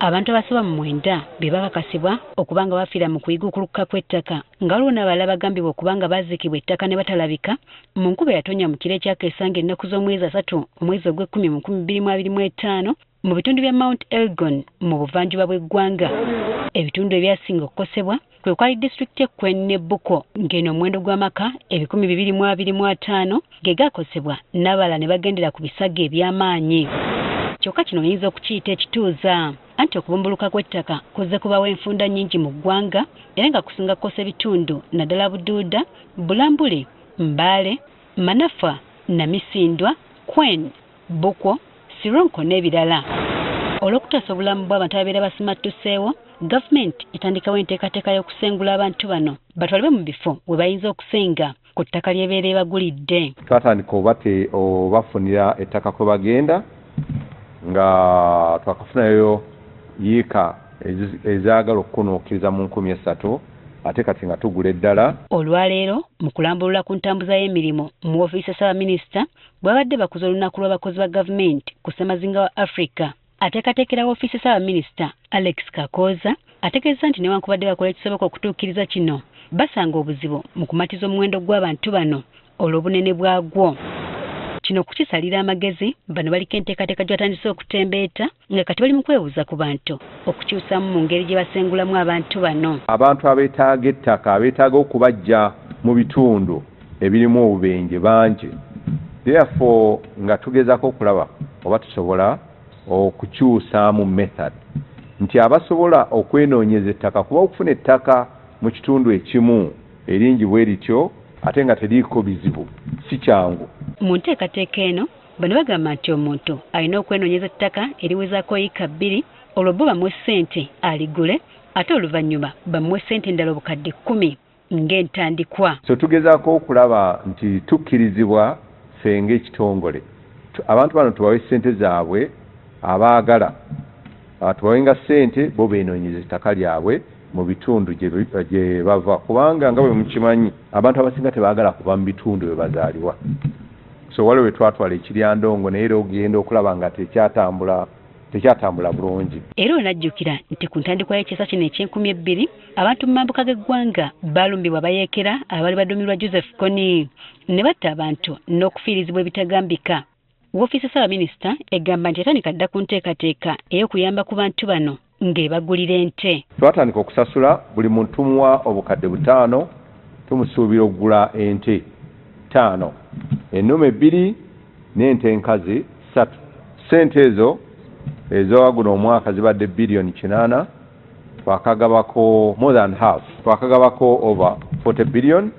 Abantu abasoba mu 9 be bakakasibwa okuba nga bafiira mu kuyiguukulukuka kw'ettaka, nga waliwo n'abalala bagambibwa okuba nga baaziikibwa ettaka ne batalabika mu nkuba eyatonya mu kiro ekyakeesa ng'ennaku z'omwezi 30 omwezi ogw'ekkumi mu 2025 mu bitundu bya Mount Elgon mu buvanjuba bw'eggwanga. Ebitundu ebyasinga okukosebwa kwe kwali disitulikiti e Kween ne Bukwo, ng'eno omuwendo gw'amaka 225 ge gaakosebwa n'abalala ne bagendera ku bisago eby'amaanyi. Kyokka kino oyinza okukiyita ekituuza, anti okubumbuluka kw'ettaka kuzze kubawo enfunda nnyingi mu ggwanga era nga kusinga kukosa ebitundu naddala Buduuda, Bulambuli, Mbale, Manafwa, Namisindwa, Kween, Bukwo, Sironko n'ebirala. Olw'okutaasa obulamu bw'abantu ababeera basimattuseewo, gavumenti etandikawo enteekateeka y'okusengula abantu bano batwalibwe mu bifo we bayinza okusenga ku ttaka ly'ebeera ebagulidde. Twatandika obafunira ettaka kwe bagenda nga twakafunayo yiika ezaagala okukunuukiriza mu 3,000 ate kati nga tugula eddala. Olwaleero mu kulambulula ku ntambuza y'emirimu mu woofiisi ya Ssaabaminisita bw'abadde bakuza olunaku lw'abakozi ba gavumenti ku ssemazinga wa Africa, ateekateekera woofiisi ya Ssaabaminisita Alex Kakooza ategeezezza nti newankubadde bakola ekisoboka okutuukiriza kino, basanga obuzibu mu kumatiza omuwendo gw'abantu bano olw'obunene bwagwo. Kino okukisalira amagezi, bano baliko enteekateeka gye batandise okutembeeta nga kati bali mu kwebuuza ku bantu okukyusaamu mu ngeri gye basengulamu abantu bano. Abantu abeetaaga ettaka, abeetaaga okubaggya mu bitundu ebirimu obubenje bangi, therefore nga tugezaako okulaba oba tusobola okukyusaamu method nti abasobola okwenoonyeza ettaka, kuba okufuna ettaka mu kitundu ekimu eringi bwe lityo ate nga teriiko bizibu si kyangu. Mu nteekateeka eno bano bagamba nti omuntu alina okwenoonyeza ettaka eriwezaako yiika 2 olwo bo bamuwe ssente aligule ate oluvannyuma bamuwe ssente endala obukadde 10 ng'entandikwa. So tugezaako okulaba nti tukkirizibwa ffe ng'ekitongole abantu bano tubawe ssente zaabwe abaagala tubawenga ssente bo beenoonyeza ettaka lyabwe mu bitundu gye bava, kubanga nga bwe mukimanyi abantu abasinga tebaagala kuva mu bitundu bwe bazaalibwa. So waliwo we twatwala ekiryandongo naye era ogenda okulaba nga tekyatambula bulungi. Era onajjukira nti ku ntandikwa y'ekyasa kino eky'enkumi ebbiri abantu mu mambuka g'eggwanga baalumbibwa abayeekera abaali baduumirwa Joseph Kony ne batta abantu n'okufiirizibwa ebitagambika. Woofiisi ya Ssaabaminisita egamba nti yatandika dda ku nteekateeka ey'okuyamba ku bantu bano ng'ebagulira ente. Twatandika okusasula buli muntu tumuwa obukadde 5 tumusuubira okugula ente 5, ennume 2 n'ente enkazi 3. Ssente ezo ez'owa guno omwaka zibadde biliyoni 8, twakagabako more than half, twakagabako over 40 billion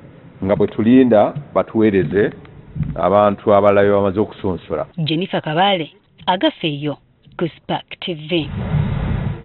nga bwe tulinda batuweereze abantu abalala be bamaze okusunsula. Jennifer Kabale, Agafeeyo ku Spark TV.